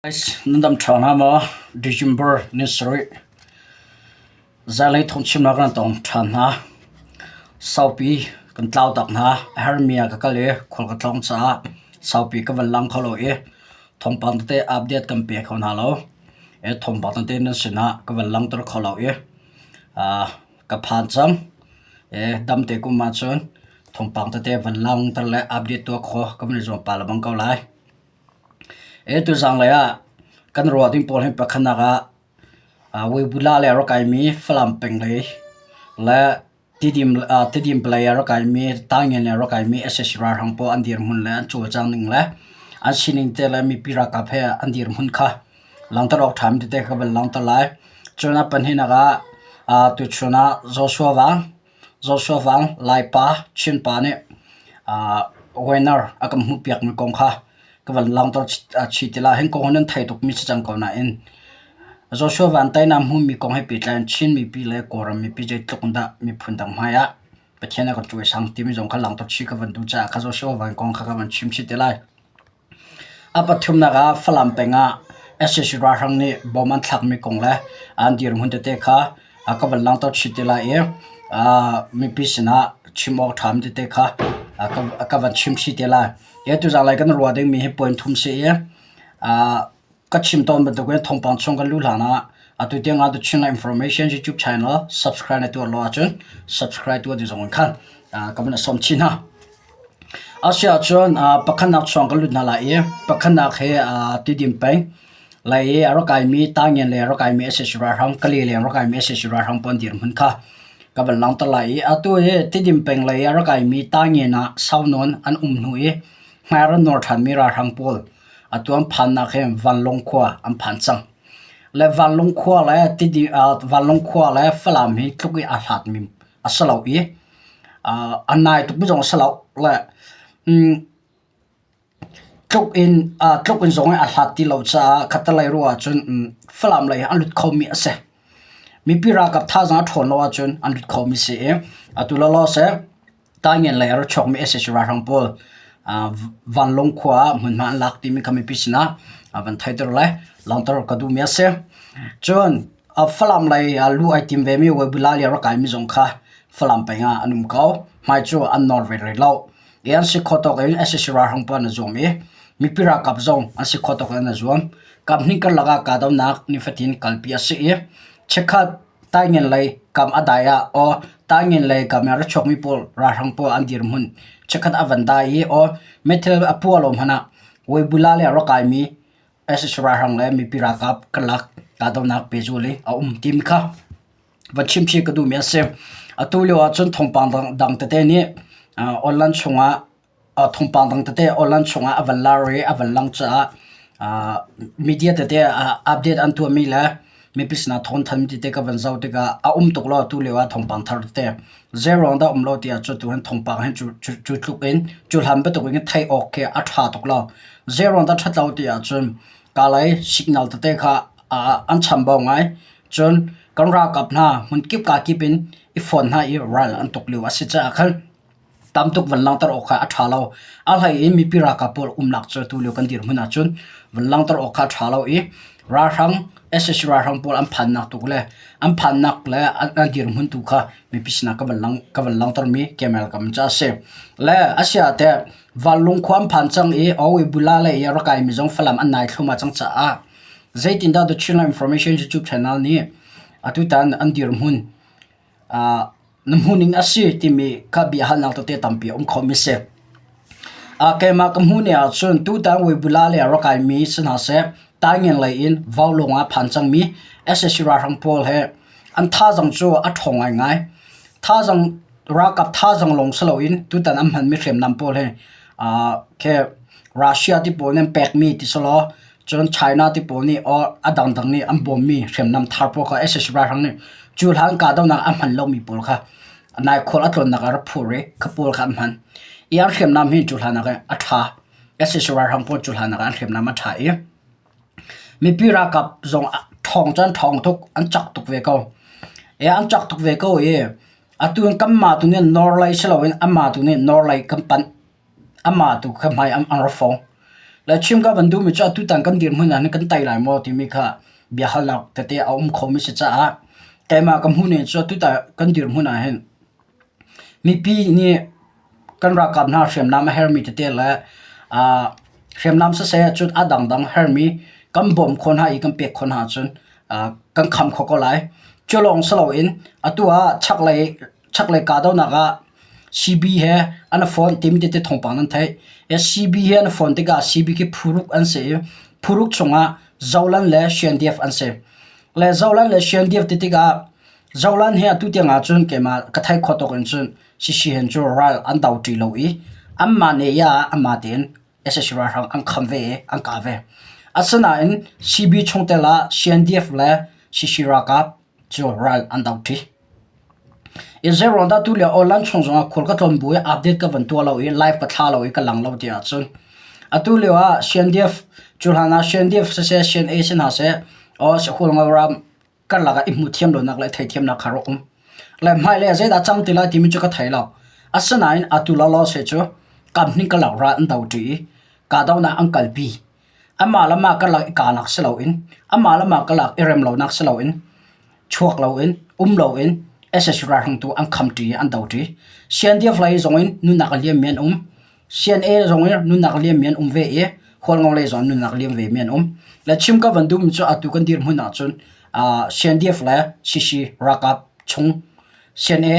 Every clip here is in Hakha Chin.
Nan dam ṭha hna maw? December ni sarih zanlei thawngchimnak nan tong ṭhan hna. Saupi kan tlau tak hna. A hermi ah ka kal i khual ka tlawng caah saupi ka van lang kho lo i thawngpang tete update kan pe kho hna lo. I thawngpang tete nan sinah ka van langhter kho lo i ka phan cang. I damte kum ahcun thawngpang tete van langhter le update tuah khawh ka van i zuam pah lengmang ko lai. Tuzanglei ah kan ruah ding pawl hi pakhatnak ah Weibula lei a rak kaimi Falam peng lei le Tidim lei a rak kaimi Tangngen lei a rak kaimi sac ralhrang pawl an dirhmun le an cawlcang ning le an sining te le mipi ralkap he an dirhmun kha langhter awk ṭhami tete ka van langhter lai. Cun a pahnihnak ah tuchun ah Joshua Wang Joshua Wang Laipa Chinpa nih winner a kan hmuhpiakmi kong kha ka van langhter chih ti lai. Hi kong hi nan thei tukmi si cang ko nain Joshua Van teinak hmuhmi kong he pehtlai in Chin mipi le Kawlram mipi zeitluk in dah miphun dang hmai ah Pathian a kan cawisang timi zong kha langhter chih ka van duh caah kha Joshua Van kong kha ka van chim chih te lai. A pathumnak ah Falam peng ah sac ralhrang nih bom an thlakmi kong le an dirhmun tete kha ka van langhter chih te lai i mipi sinah chim awk ṭhami tete kha ka van chim chih te lai. Hi tuzanlei kan ruah dingmi hi point thum si i Ka chim tawn bantukin thawngpang chung kan luh hlan ah atu tiang ah The Chinland Information YouTube channel subscribe na tuah lo ahcun subscribe tuah ding zong in khan ka van sawm chin hna. Asia cun pakhatnak chuang kan lut hna lai i pakhatnak hi Tidim peng lei i a rak kaimi Tangen le a rak kaimi sac ralhrang Kale le a rak kaimi sac ralhrang pawl dirhmun kha ka van langhter lai i atu hi Tidim peng lei i a rak kaimi Tangen ah sau nawn an um hnu i hmai ran nawr ṭhanmi ralhrang pawl Atu an phannak hi Vanlawng khua an phan cang. Le Vanlawng khua le Tidi Vanlawng khua le Falam hi tluk i aa hlatmi a si lo i a nai tukmi zong a si lo. Le tluk in tluk in zong i a hlat ti lo caah khattelei ruah ahcun Falam lei ah an lut khomi a si. Mipi ralkap thazaang a ṭhawn lo ahcun an lut khomi si i atu lawlaw seh Taingen lei a ra chuakmi sac ralhrang pawl vanlawng khua ah hmunhma an lak timi kha mipi sinah van theiter le langhter ka duhmi a si. Cun Falam lei luh ai tim vemi Weibula lei a rak kaimi zong kha Falam peng ah an um ko. Hmai cu an nawr ve rih lo. I an si khawh tawk in sac ralhrang pawl an i zuam i mipi ralkap zong an si khawh tawk in an i zuam. Kaphnih karlak ah kahdohnak nifatin kalpi a si i chikkhat Taingen lei kam a dai ah aw Taingen lei kam i a ra chuakmi pawl ralhrang pawl an dirhmun chikkhat a van dai i aw meithal a puah lo hmanh ah Weibula le a rak kaimi sac ralhrang le mipi ralkap karlak kahdohnak pehzul i a um timi kha van chimchih ka duhmi a si. Atu lio ahcun thawngpang dang tete nih online chungah thawngpang dang tete online chungah a van lar i a van lang caah media tete update an tuahmi le mipi sinah thawngthanhmi tete ka van zoh tikah a um tuk lo atu lio ah thawngpang thar tete zeiruang dah um lo ti ahcun tu hin thawngpang hi cu tluk in cu hlan bantuk in theih awk khi a ṭha tuk lo. Zeiruang dah ṭhat lo ti ahcun kalay signal tete kha an chambau ngai. Cun kan ralkap hna hmunkip kakip in i fawn hna i ral an tuk lio a si caah khan Tam tuk van langhter awk kha a ṭha lo. A hlei in mipi ralkap pawl umnak cu tulio kan dirhmun ahcun van langhter awk kha a ṭha lo i ralhrang sac ralhrang pawl an phannak tuk le an phannak le an dirhmun tu kha mipi sinah ka van lang ka van langhtermi camera kam cu a si. Le a si ah teh Vanlung khua an phan cang i Awi Bula le i a rak kaimi zong Falam an nai thluahmah cang caah zeitindah The Chinland Information YouTube channel nih atutan an dirhmun na hmuhning a si timi kha biahalnak tete tampi a um khomi si. Keimah ka hmuh ni ahcun tutan Weibula le a rak kaimi si hna seh, Taingen lei in Vaulawng ah phan cangmi sac ralhrang pawl he an thazaang cu a ṭhawng ngaingai. Thazaang ralkap thazaang lawng si loin tutan an hmanmi hriamnam pawl hi khi Russia ti pawl nih an pekmi ti si law Cun China ti pawl nih or a dangdang nih an bawmmi hriamnam thar pawl kha sac ralhrang nih cu hlan kahdohnak a hman lomi pawl kha nai khual a tlawnnak ah rak phur i kha pawl kha an hman. I an hriamnam hi cu hlan ah a ṭha. sac ralhrang pawl cu hlan ah an hriamnam a ṭha i mipi ralkap zong ṭhawng cu an ṭhawng tuk, an cak tuk ve ko. I an cak tuk ve ko i atu in kanmah tu nih nawr lei si loin anmah tu nih nawr lei kan panh. Amah tu kha hmai an ra fong. Le chim ka van duhmi cu atutan kan dirhmun ah hin kan tei lai maw timi kha biahalnak tete a um khomi si caah keimah ka hmuhning cu atutan kan dirhmun ah hin mipi nih kan ralkap hna hriamnam a hermi tete le hriamnam siseh cun a dangdang hermi kan bawmh khawh hna i kan pek khawh hna ahcun kan kham kho ko lai. Cu lawng si loin atu ah chaklei chaklei kahdohnak ah CB he an i fonh timi tete thawngpang nan theih. CB he an i fonh tikah CB khi phuruk an si i phuruk chungah Zolan le CNDF an si. Le Zolan le CNDF ti tikah Zolan hi atu tiang ahcun keimah ka theih khawh tawk in cun CC hen cu ral an do ṭi lo i anmah nih ya ah anmah tein sac ralhrang an kham ve i an kah ve. Asinain CB chungtel ah CNDF le CC ralkap cu ral an do ṭi. I zeiruang dah tulio online chung zongah khual ka tlawn bu i update ka van tuah lo i live ka thla lo i ka lang lo ti ahcun atu lio ah CNDF cu hlan ah CNDF siseh CNA si hna seh or Hualngo ram karlak ah i hmuh thiam lonak le theithiamnak kha rak um. Le hmailei ah zeidah cang ti lai timi cu ka thei lo. Asinain atu lawlaw se cu kamhning karlak ral an do ṭi i kahdohnak an kalpi. Amah le mah karlak i kahnak si loin amah le mah karlak i rem lonak si loin chuak loin um loin sac ralhrang tu an kham ṭi i an do ṭi. CNDF lei zong in nunnak a liammi an um. CNA zong in nunnak liammi an um ve i Hualngo lei zong nunnak liam ve mi an um. Le chim ka van duhmi cu atu kan dirhmun ahcun uh, CNDF le CC ralkap chung CNA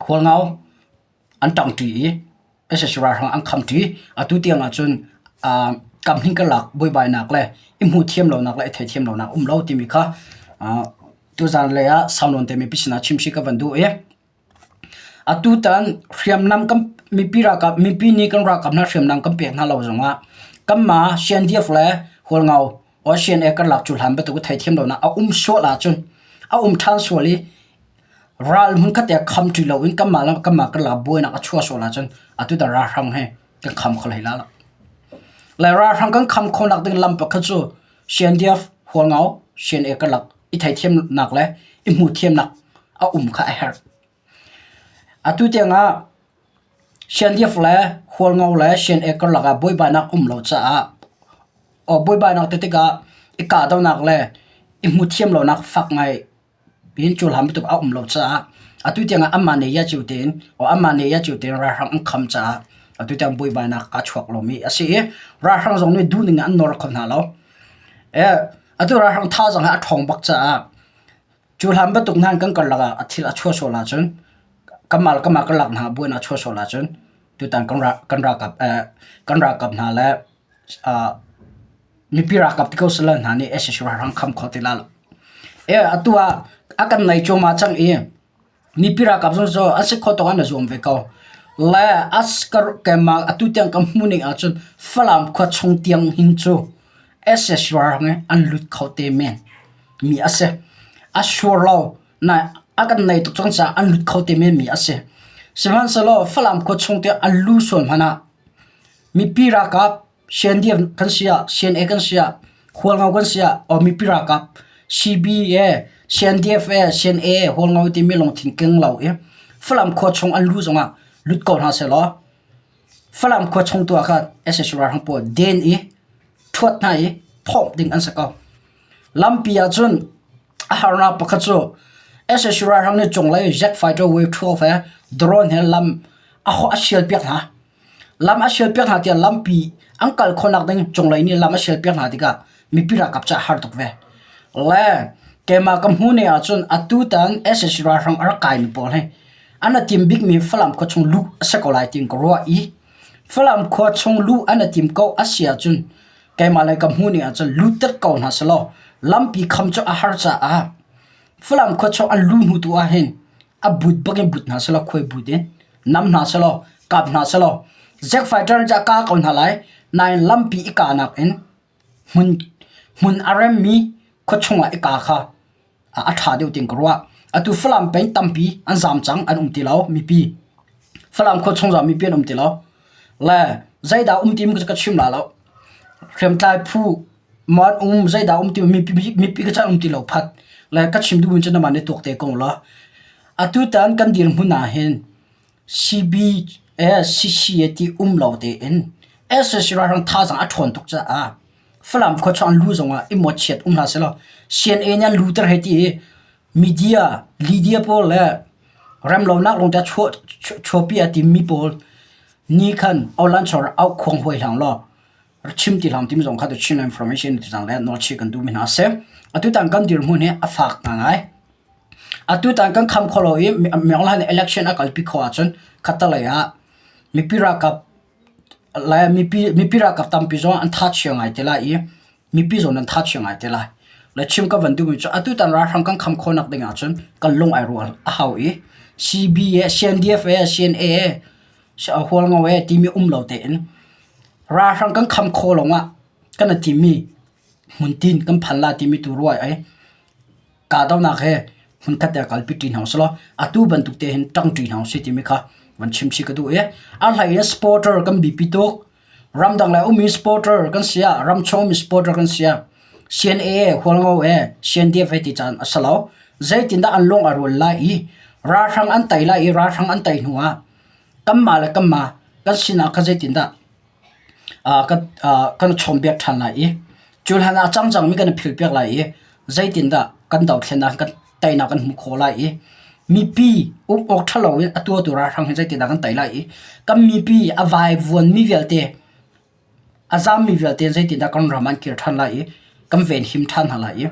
Hualngo an ṭangṭi i sac ralhrang an khamṭi. Atu tiang ahcun uh, kamhning karlak buaibainak le i hmuh thiam lonak le i theithiam lonak um lo timi kha uh, tuzan lei ah saunawn te mipi sinah chimsi ka van duh i Atutan hriamnam kan mipi ralkap mipi nih kan ralkap hna hriamnam kan pek hna lo zongah kanmah CNDF le Hualngo or CNA karlak cu hlan bantuk theithiam lonak a um sual ahcun a um ṭhan sual i ral hmunkhat te kham ṭi loin kanmah le kanmah karlak buainak a chuah sual ahcun atutan ralhrang he kan kham kho hlei lai lo. Le ralhrang kan kham khawhnak ding lam pakhat cu CNDF Hualngo CNA karlak i theithiamnak le i hmuhthiamnak a um kha a herh. Atu tiangah CNDF le Hualngo le CNA karlak ah buaibainak um lo caah buaibainak ti tikah i kahdohnak le i hmuhthiam lonak fak ngai in cuhlan bantuk a um lo caah atu tiangah anmah nih ya cio tein anmah nih ya cio tein ralhrang an kham caah atu tiang buaibainak aa chuak lomi a si i ralhrang zong nih duhning in an nawr kho hna lo. Atu ralhrang thazaang hi a ṭhawng bak caah Cu hlan bantuk hna in kan karlak ah a thil a chuah sual ahcun kanmah le kanmah karlak hna buainak a chuah sual ahcun tutan kan ral kan ralkap kan ralkap hna le mipi ralkap ti ko sila hna nih sac ralhrang kham kho ti lai lo. Atu ah a kan nai cuahmah cang i Mipi ralkap zong cu an si khawh tawk an i zuam ve ko. Le as keimah atu tiang ka hmuh ning ahcun Falam khua chung tiang hin cu sac ralhrang hi an lut kho te men mi a si. A sure lo. Na a kan nei tuk cang caah an lut kho te men mi a si. Sihmanhsehlaw Falam khua chung tiang an lu sual hmanh ah mipi ralkap CNDF kan si ah, CNA kan si ah, Hualngo kan si ah, or mipi ralkap CB e, CNDF e, CNA e, Hualngo timi lungthin keng lo i Falam khua chung an lu zongah lut ko hna sehlaw Falam khua chung tu ah khan sac ralhrang pawl den i ṭhuat hna i phawmh ding an si ko. Lampi ah cun a harnak pakhat cu sac ralhrang nih cunglei jet fighter wave 12 he drone he lam a a sialpiak hna. Lam a sialpiak hna tiah lampi an kal khawhnak ding cunglei nih lam a sialpiak hna tikah mipi ralkap cu a har tuk ve. Le keimah ka hmuh ning ahcun atutan sac ralhrang a rak kaimi pawl hi an i tim bikmi Falam khua chung luh a si ko lai tiin ka ruah i Falam khua chung luh an i tim ko a si ahcun keimah le ka hmuh ning ahcun lutter ko hna sehlaw lampi kham cu a har caah Falam khua chung an luh hnu tu ahhin a but bak in but hna sehlaw khuai but in nam hna sehlaw kap hna sehlaw jet fighter in ka ko hna lai nain lampi i kahnak in hmun hmun a remmi khua chungah i ka kha a ṭha deuh tiin ka ruah. Atu Falam peng tampi an zaam cang an um ti lo mipi. Falam khua chung zong mipi an um ti lo. Le zeidah um ti ka chim la lo. Hriamtlai phu maw an um zeidah um ti mipi mipi ka chan um ti lo phat. Le ka chim duhmi cu namah nih tuak te ko law. Atutan kan dirhmun ah hin CB eh CC ti um lo tein. SAC ralhrang thazaang a ṭhawn tuk caah Falam khua chung an lu zongah i mawhchiat um hlah sehlaw CNA nih an luter hei ti i media Lydia pawl le remlonak lawngte chuahpi a timmi pawl nih khan awlanchor auh khuang huai hlang law chim ti hlang timi zong kha The Chin Information ti cang le nawlchih kan duhmi hna a si. Atutan kan dirhmun hi a fak ngaingai. Atutan kan kham kho lo i Myanmar nih election a kalpi khawh ahcun khattelei ah mipi ralkap le mipi ralkap tampi zong an thachia ngai te lai i mipi zong nan thachia ngai te lai. Le chim ka van duhmi cu atutan ralhrang kan kham khawhnak ding ahcun kan lung ai rual a hau i CB he CNDF he CNA he Hualngo he timi um lo tein ralhrang kan kham khawh lawngah kan i timmi hmuntin kan phan lai timi tu ruah i kahdohnak he hmunkhat te ah kalpi ṭi hna usih law atu bantuk te hin ṭang ṭi hna usih timi kha van chim chih ka duh i a hlei in supporter kan biapi tuk. Ramdang le ummi supporter kan si ah ramchung ummi supporter kan si ah CNA Hualngo he CNDF he ti caan a si lo. Zeitindah an lung a rual lai i ralhrang an tei lai i ralhrang an tei hnu ah kanmah le kanmah kan sinah kha zeitindah kan chawnhbiak ṭhan lai i cu hlan ah a cang cangmi kan i philhpiak lai i zeitindah kan dothlennak kan teinak kan hmuh khawh lai i mipi um awk ṭhalo in a tuahtu ralhrang hi zeitindah kan tei lai i kan mipi a vaivuanmi vialte A zaammi vialte zeitindah kan ram an kir ṭhan lai i kan venhim ṭhan hna lai i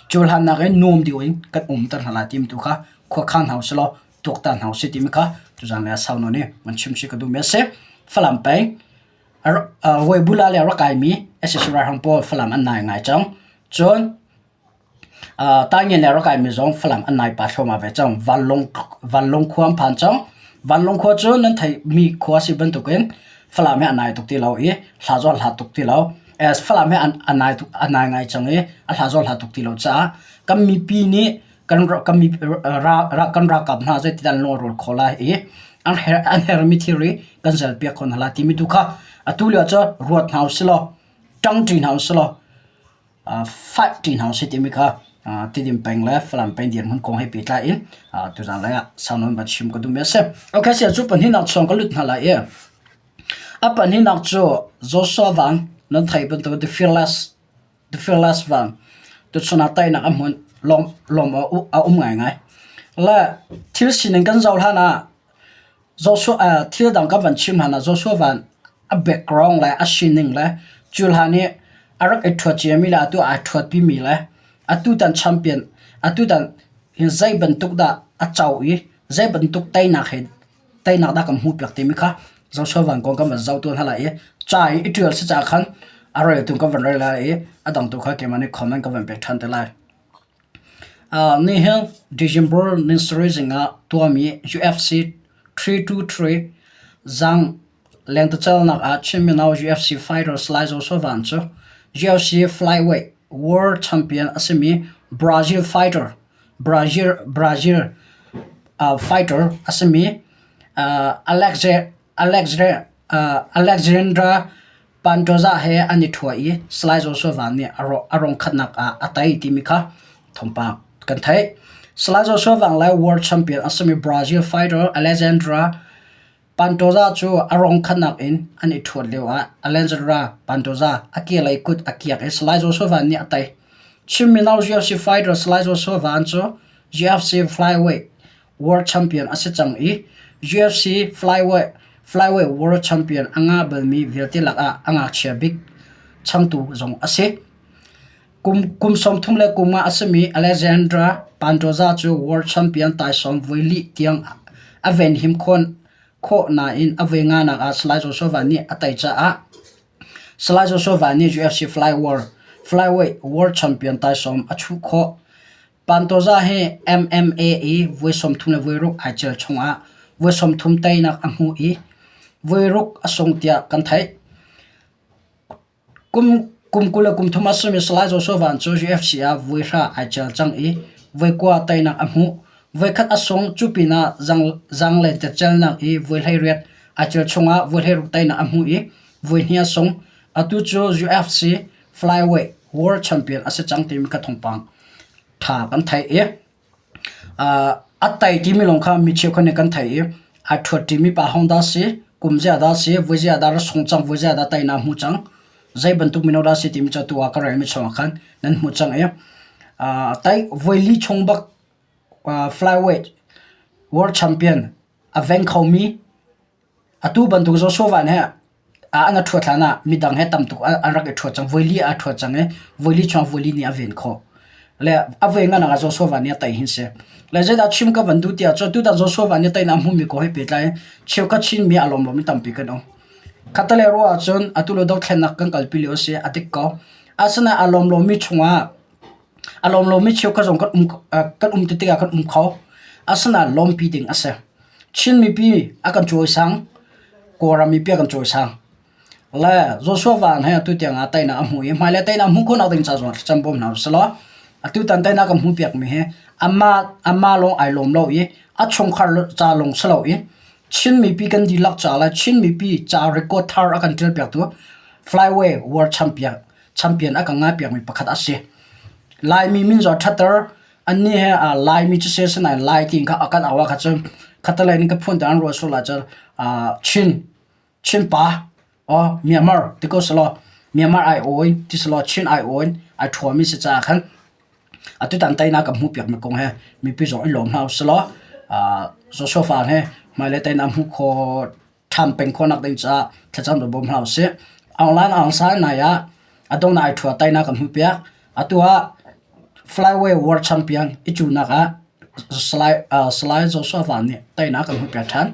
cu hlannak in nuam deuh in kan umter hna lai timi tu kha khuakhan hna usih law tuaktan hna usih timi kha tuzaan lei ah sau nawn i van chim si ka duhmi a si. Falam peng Ruaibula le a rak kaimi sac ralhrang pawl Falam an nai ngai cang. Cun Taingen le rak kaimi zong Falam an nai pah thluahmah ve cang. Vanlawng khua an phan cang. Vanlawng khua cu nan theihmi khua si bantukin Falam he a nai tuk ti lo i hla zong a hlat tuk ti lo. Falam he a nai ngai cang i a hla zong a hlat tuk ti lo caah kan mipi nih kan ralkap hna zeitin an lung a rual khawh lai i an herhmi thilri kan zalpiak khawh hna lai timi tu kha atu lio cu ruat hna usih law ṭangṭi hna usih law fight ṭi hna usih timi kha Tidim peng le Falam peng dirhmun kong he pehtlai in tuzaan lei ah sau nawn van chim ka duhmi a si. Okay, sia cu pahnihnak chung ka lut hna lai i a pahnihnak cu Joshua Van nan theih bantuk The Fearless The Fearless Van tuchun ah teinak a hmun lawm lawm a um ngaingai. Le thil sining kan zoh hlan ah Joshua thil dang kan van chim hlan ah Joshua Van a background le a sining le cu hlan i a rak i ṭhuat ciami le atu aa ṭhuatpimi le atutan champion atutan hi zei bantuk dah a co i zei bantuk teinak he teinak dah kan hmuhpiak timi kha Joshua Van kong kan van zoh tuan hna lai i ca i i ṭial si caah khan a reltu kan van rel lai i a dang tu kha keimah nih comment ka van pek ṭhan te lai. Nihin December ni sarih zingah tuahmi UFC 323 zang lengtecelnak ah Chin mino UFC fighter Salai Joshua Van cu UFC flyweight world champion a simi Brazil fighter Brazil Brazil fighter a simi Alexandra Pantoja he an i ṭhua i Salai Joshua Van nih a rong khatnak ah a tei timi kha thawngpang kan theih. Salai Joshua Van le world champion a simi Brazil fighter Alexandra Pantoja cu a rong khatnak in an i ṭhuat lioah Alexandra Pantoja a kelei kut a kiak i Salai Joshua Van nih a tei. Chin mino UFC fighter Salai Joshua Van cu UFC flyweight world champion a si cang i UFC flyweight flyweight world champion a ngah balmi vialte lakah a ngakchia bik changtu zong a si. Kum kum 30 le kum nga a simi Alexandra Pantoja cu world champion taisawm voi li tiang a venhim khawh khawh nain a voi nganak ah Salai Joshua nih a tei caah Salai Joshua nih UFC flyweight flyweight world champion taisawm a chuh khawh. Pantoja hi MMA i voi 30 le voi ruk ai cel chungah voi 30 teinak a hmu i voi ruk a sung tiah kan theih. Kum kum 20 le kum thum a simi Salai Joshua Van cu UFC ah voi hra ai cel cang i voi kua teinak a hmuh. Voikhat a sung cu pinah zaanglentecelnak i voi 18 ai cel chungah voi 16 teinak a hmu i voi hnih a sung. Atu cu UFC flyweight world champion a si cang timi kha thawngpang ṭha kan theih i a tei timi lawng kha mi cheukhat nih kan theih i ai ṭhuat ṭimi pa Honda si. Kum ziah dah si, voi ziah dah ra sung cang, voi ziah dah teinak hmu cang. Zei bantuk mino dah si timi cu atu ah ka relmi chungah khan nan hmuh cang i tai voi li chung bak flyweight world champion a veng khomi atu bantuk Joshua Van he an a ṭhuat hlan ah midang he tam tuk an rak i ṭhuat cang. Voi li aa ṭhuat cang i voi li chungah voi li nih a ven khawh. Le a voi ngan ah Joshua Van nih a tei hin si. Le zeidah chim ka van duh ti ahcun tutan Joshua Van nih teinak a hmuhmi kong he pehtlai in cheukhat Chinmi a lawm lomi tampi kan um. Khattelei ruah ahcun atu le dothlennak kan kalpi lio a si, a dik ko. Asinain a lawm lomi chungah a lawm lomi cheukhat zong kan um kan um ti tikah kan um kho. Asinain lawmpi ding a si. Chin mipi a kan cawisang, Kawlram mipi a kan cawisang. Le Joshua Van he atu tiang ah teinak a hmu i hmailei teinak hmuh khawhnak ding ca zong thlacam bawm hna usih atu tan teinak kan hmuhpiakmi hi amah amah lawng ai lawm lo i a chungkhar ca lawng si lo i Chin mipi kan dihlak ca le Chin mipi ca record thar a kan ṭialpiaktu Flyway World Champion champion a kan ngaipiakmi pakhat a si. Laimi min zong ṭhatter annih he Laimi cu si asinain Lai tiin kha a kan au ah kha cun khatalei in ka phun te an ruah sual ahcun Chin Chin pa aw Myanmar ti ko selaw Myanmar ai awi ti selaw Chin ai awi ai ṭhuami si caah khan atutan teinak ka hmuhpiakmi kong he mipi zong i lawm hna usih law Joshua Van he hmailei teinak hmuh khawh ṭhan peng khawhnak ding caah thlacam rak bawm hna usih. Aung La Aung San nai ah a donghnak ai ṭhua teinak kan hmuhpiak. Atu ah Flyway World Champion i cunak ah Salai, Salai Joshua Van nih teinak kan hmuhpiak ṭhan.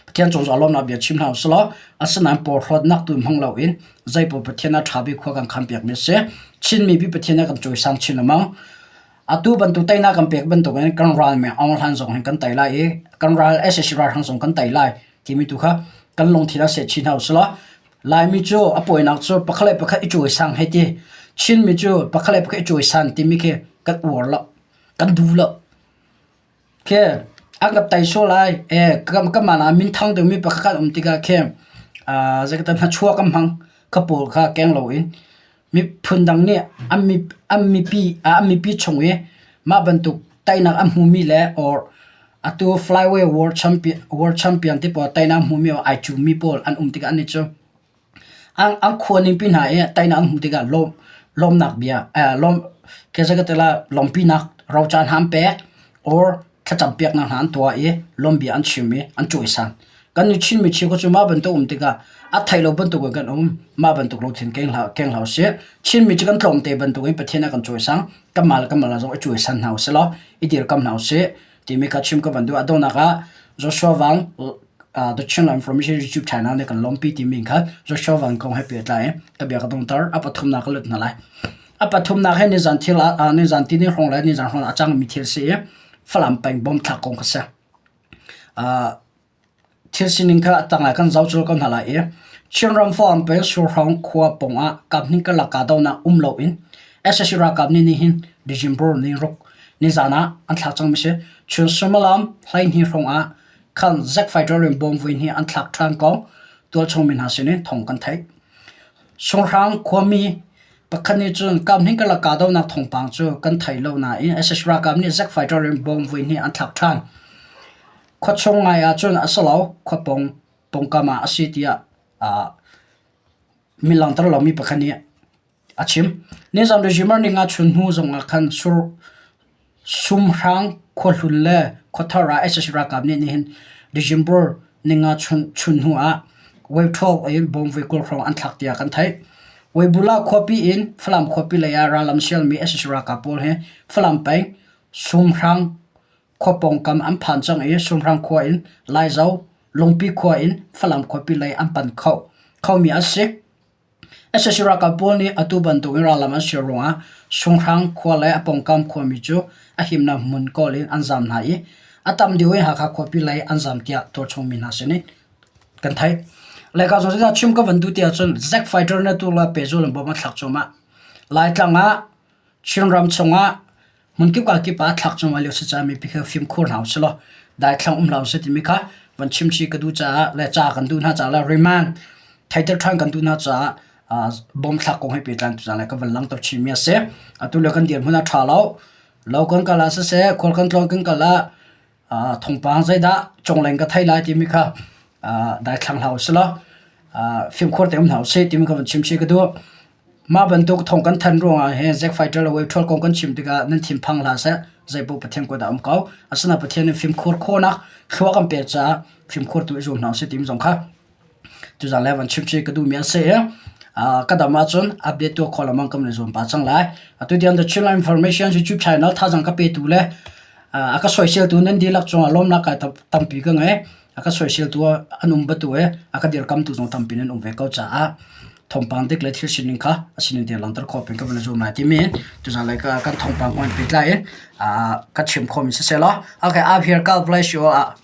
Pathian cung zong lawmnak bia chim hna usih law asinain porhlawtnak tu hmang loin zeipaoh Pathian a ṭha bik khua kan khanpiakmi a si. Chin mipi Pathian a kan cawisang chin lengmang. Atu bantuk teinak kan pek bantukin kan ral meng Aung Hlan zong hin kan tei lai i kan ral sac ralhrang zong kan tei lai timi tu kha kan lungthin ah seh chin hna usih law Laimi cu a pawinak cu pakhat le pakhat i cawisang hei ti. Chinmi cu pakhat le pakhat i cawisan timi khi kan uar lo, kan duh lo. Khi an ka tei sual lai. E kanmah ah minthang deuhmi pakhat kan um tikah khi zeikatan hnachuah kan hmang. Kha pawl kha keng loin miphun dang nih an an mipi an mipi chung i mah bantuk teinak an hmumi le or atu flyway world champion world champion ti pawl teinak hmumi or ai cumi pawl an um tikah annih cu An khua ningpi hna i teinak an hmuh tikah lawmnak bia lawmpinak roca hna an pek or thlacam piaknak hna an tuah i lawmbia an chim i an cawisan. Kan nih Chinmi cheukhat cu mah bantuk um tikah a thei lo bantuk in kan um. Mah bantuk lungthin keng hlah usih. Chinmi cu kan tlawmte bantuk in Pathian a kan cawisan. Kanmah le kanmah zong i cawisan hna usih law i dirkamh hna usih timi kha chim ka van duh. A donghnak ah Joshua Wang The Chinland Information YouTube channel nih kan lawmpi timi kha Joshua Van kong he pehtlai in ka bia ka dongter. A pathumnak ka lut hna lai. A pathumnak he nizan thil ah nizan tini hrawng le nizan hrawng a cangmi thil si i Falam peng bom thlak kong kha si. Thil sining kha a tangah kan zoh cul ko hna lai i Chinram Falam peng Surhrawng khua pawng ah kaphnih karlak kahdohnak um loin sac ralkap nih nihin December ni ruk nizan ah an thlak cangmi si. Chun suimilam 12 hrawng ah khan Zack fighter in bom vui hnih an thlak ṭhan ko. Tualchung mi hna sinin thawng kan theih. Sunghrang khuami pakhat nih cun kaphnih karlak kahdohnak thawngpang cu kan thei lo nain sac ralkap nih Zack fighter in bom vui hnih an thlak ṭhan. Khuachung ngai ahcun a si lo, khua pawng pawngkam ah a si tiah min langhter lomi pakhat nih a chim. Nizan December ni nga chun hnu zongah khan Sumhrang khuahlun le khuathar ah sac ralkap nih nihin December ni nga chun hnu ah Wave 12 in bomb voi 20 hrawng an thlak tiah kan theih. Weibula khuapi in Falam khuapi lei ah rallam sialmi sac ralkap pawl hi Falam peng Sumhrang khua pawngkam an phan cang i Sumhrang khua in Laizo, Lungpi khua in Falam khuapi lei an pan kho khomi an si. Sac ralkap pawl nih atu bantuk in rallam an sial ruangah Sunghrang khua le a pawngkam khuami cu a himnak hmun kawl in an zaam hna i a tam deuh in Hakha khuapi lei an zaam tiah tualchung mi hna sin in kan theih. Laica zong zeidah chim ka van duh ti ahcun Zack Fighter na tu le pehzul in bom an thlak cuahmah. Laitlang ah Chinram chungah Hmunkip kakip ah thlak cungah lio si caah mipi kha fimkhur hna usih law daithlang um hlah usih timi kha van chimchih ka duh caah le ca kan duh hna caah le remand theiter ṭhan kan duh hna caah bom thlak kong he pehtlai in tuzaan le ka van langhter chihmi a si. Atu lio kan dirhmun a ṭha lo. Lo kan kal ah siseh, khual kan tlawn kan kal ah thawngpang zeidah congleng ka thei lai timi kha. Daithlang hlah usih law fimkhur tein um hna usih timi ka van chim chih ka duh. Mah bantuk thawng kan thanh ruangah hin Zack Fighter le Wave Troll kong kan chim tikah nan thinphang hlah seh, zeipaoh Pathian kut ah um ko. Asinain Pathian nih fimkhur khawhnak thlua kan pek caah fimkhur tu i zuam hna usih timi zong kha tuzaan le van chim chih ka duhmi a si i ka dam ahcun update tuah khawh lengmang kan i zuam pah cang lai. Atu tiang The Chinland Information YouTube channel thazaang ka petu le a ka soiseltu nan dihlak cungah lawmnak kai tampi ka ngei. A ka soiseltu an um batu i a ka dirkamtu zong tampi nan um ve ko caah thawngpang dik le thil sining kha a sining tiang langhter khawh peng ka van i zuam lai timi tuzaan lei kan thawngpang kong in pehtlai in ka chim khawhmi siseh law okay I'm here God bless you all.